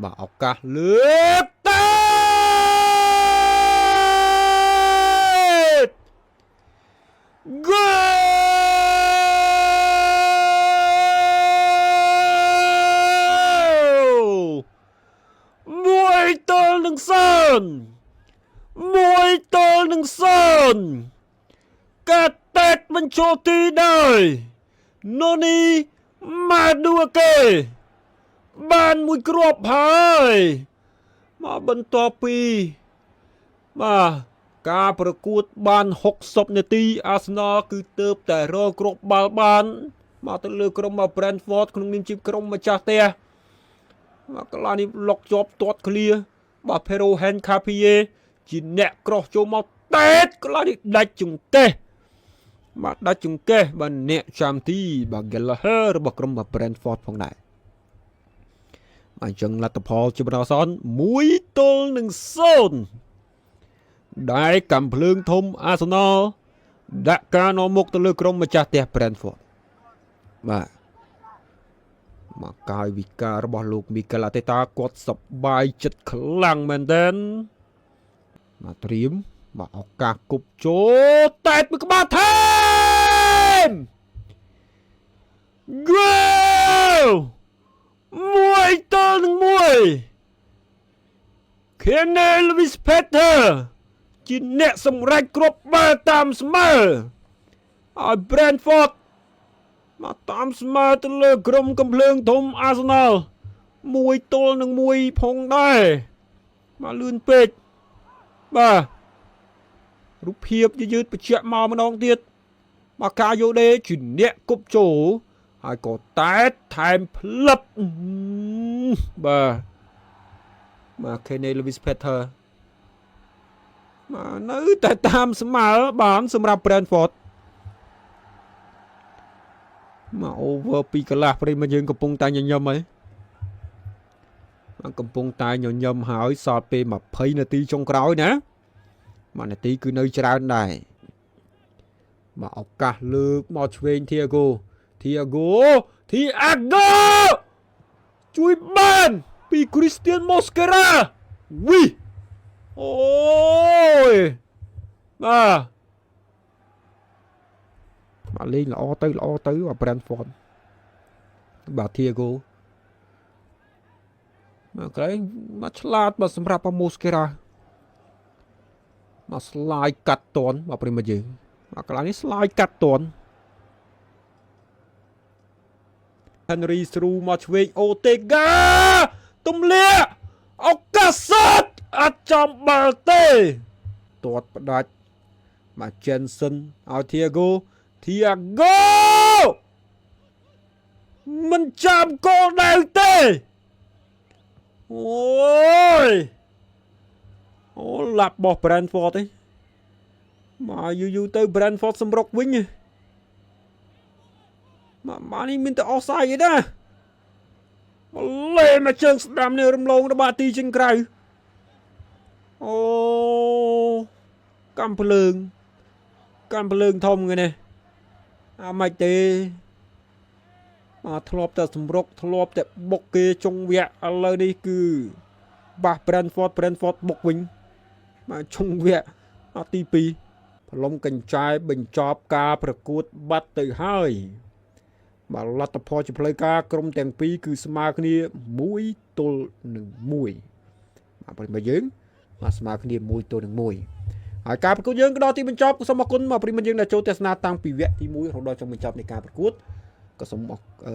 បាទឱកាសលើកតេតហ្គោល1-0 1-0កាតេតបញ្ចូលទីដោយណូនីម៉ាឌូកេបានមួយគ្រាប់ហើយមកបន្ទាប់ពីបាទការប្រកួតបាន60នាទីអាសនលគឺទៅតែរកគ្រាប់បាល់បានមកទៅលើក្រុម Brentford ក្នុងនាមជាក្រុមម្ចាស់ផ្ទះមកកន្លះនេះលុកជាប់ទាត់ឃ្លាបាទ Pero Hencapier ជាអ្នកក្រោះចូលមកតេតកន្លះនេះដាច់ចង្កេះបាទដាច់ចង្កេះបាទអ្នកចាំទីបាទ Gallagher របស់ក្រុម Brentford ផងដែរបាទអញ្ចឹងលទ្ធផលជាបណ្ដោះអាសន្ន1-0ដែលកំភ្លើងធំអាសនលដាក់ការនាំមុខទៅលើក្រុមម្ចាស់ផ្ទះ Brentford បាទមកកាយវិការរបស់លោកមីកាឡាតេតាគាត់សប្បាយចិត្តខ្លាំងមែនទែនបាទត្រៀមបាទឱកាសគប់ចូលតែតមួយក្បាលថែមហ្គោល1-1 Kenel Wispeter ជាអ្នកសម្រេចគ្រាប់បាល់តាមស្មើឲ្យ Brentford មកតាមស្មើទៅលើក្រុមកំភ្លើងធំ Arsenal 1-1ផងដែរមកលឿនពេកបាទរូបភាពយឺតបញ្ជាក់មកម្ដងទៀតមកកាយូដេជាអ្នកគប់ចូលហើយក៏តែតថែមផ្លឹបបាទបាទ Kenny Lewis Peter បាទនៅតែតាមស្មើបានសម្រាប់ Brentford មក over 2កន្លះប្រិមយើងកំពុងតែញញឹមហើយបាទកំពុងតែញញឹមហើយសល់ពេល20នាទីចុងក្រោយណាមួយនាទីគឺនៅច្រើនដែរបាទឱកាសលើកមកឆ្វេង Thiago Thiago Thiago ជួយបានពី Christian Mosquera វីអូយបាទបាទលេងល្អទៅល្អទៅបាទ Brentford បាទ Thiago បាទក្រែងមកឆ្លាតបាទសម្រាប់ Mosquera មក slide កាត់តនបាទប្រិមត្តយើងបាទកន្លែងនេះ slide កាត់តន Henry ស្រូមកឆ្វេងអូតេហ្គាទំលាក់ឱកាសសតអត់ចំបាល់ទេទាត់ផ្ដាច់បាទ Jensen ឲ្យ Thiago Thiago មិនចាំគោលដៅទេអូយអូឡាប់របស់ Brentford ទេមកយូរយូរទៅ Brentford សម្រុកវិញមកមកនេះមានតែអស់សាយឯណាមកលេមកជើងស្ដាំនេះរំលងរបស់ទីជើងក្រៅអូកំភ្លើងកំភ្លើងធំគេនេះអាមិនទេបាទធ្លាប់តែសម្រុកធ្លាប់តែបុកគេចុងវគ្គឥឡូវនេះគឺបាស Brentford Brentford បុកវិញបាទចុងវគ្គទី2ផ្លុំកញ្ចែបញ្ចប់ការប្រកួតបាត់ទៅហើយបាទលទ្ធផលជាផ្លូវការក្រុមទាំងពីរគឺស្មើគ្នា1-1បាទប្រិយមិត្តយើងបាទស្មើគ្នា1-1ហើយការប្រកួតយើងក៏ដល់ទីបញ្ចប់សូមអរគុណមកប្រិយមិត្តយើងដែលចូលទស្សនាតាំងពីវគ្គទី1រហូតដល់ចុងបញ្ចប់នៃការប្រកួតក៏សូមអឺ